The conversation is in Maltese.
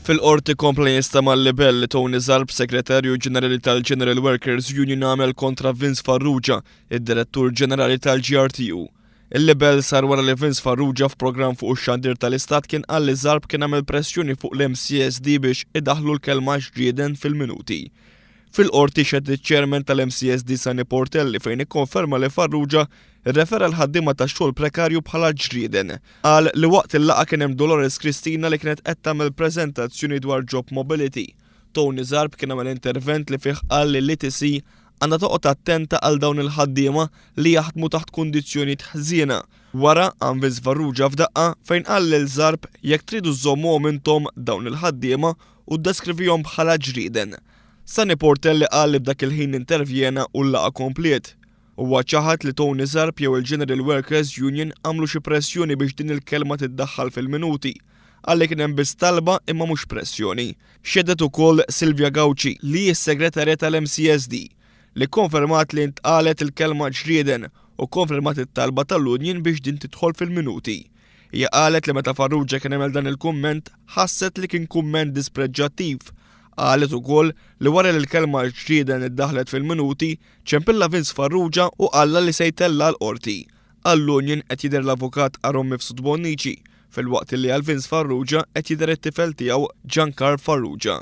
Fil-Qorti kompla jinstema' l-libell li Tony Zarb, Segretarju Ġenerali tal-General Workers Union għamel kontra Vince Farrugia, id-Direttur Ġenerali tal-GRTU. Il-libell sar wara li Vince Farrugia f'programm fuq ix-xandir tal-Istat kien qal li Zarb kien għamel pressjoni fuq l-MCSD biex idaħħlu l-kelma ġrieden fil-minuti. Fil-Qorti xehed iċ-Chairman tal-MCSD Sunny Portelli fejn ikkonferma li Farrugia rrefera l-ħaddiema tax-xogħol prekarju bħala ġrieden. Qal li waqt il-laqgħa kien hemm Dolores Cristina li kienet qed tagħmel preżentazzjoni dwar job mobility. Tony Zarb kien għamel intervent li fih qal li l-ETC għandha toqgħod attenta għal dawn il-ħaddiema li jaħdmu taħt kundizzjonijiet ħżiena. Wara, qam Vince Farrugia f'daqqa fejn qal lil Zarb jekk tridu żżommuhom intom dawn il-ħaddiema u ddeskrivihom bħala ġrieden. Sunny Portelli qal li b'dak il-ħin intervjena u l-laqgħa kompliet. Huwa ċaħad li Tony Zarb jew il-General Workers Union għamlu xi pressjoni biex din il-kelma tiddaħħal fil-minuti. Qal li kien hemm biss talba imma mhux pressjoni. Xehdet ukoll Sylvia Gauci, li hi s-segretarja tal-MCSD, li kkonfermat li ntqalet il-kelma ġrieden u kkonfermat it-talba tal-union biex din tidħol fil-minuti. Hija qalet li meta Farrugia kien għamel dan il-kumment ħasset li kien kumment dispreġġattiv. Qalet ukoll li wara li l-kelma ġrieden iddaħħlet fil-minuti, ċempilla Vince Farrugia u qallha li se jtellgħa l-Qorti. Għall-union qed jidher l-avukat Aaron Mifsud Bonnici, filwaqt li għal Vince Farrugia qed jidher it-tifel tiegħu Giancarl Farrugia.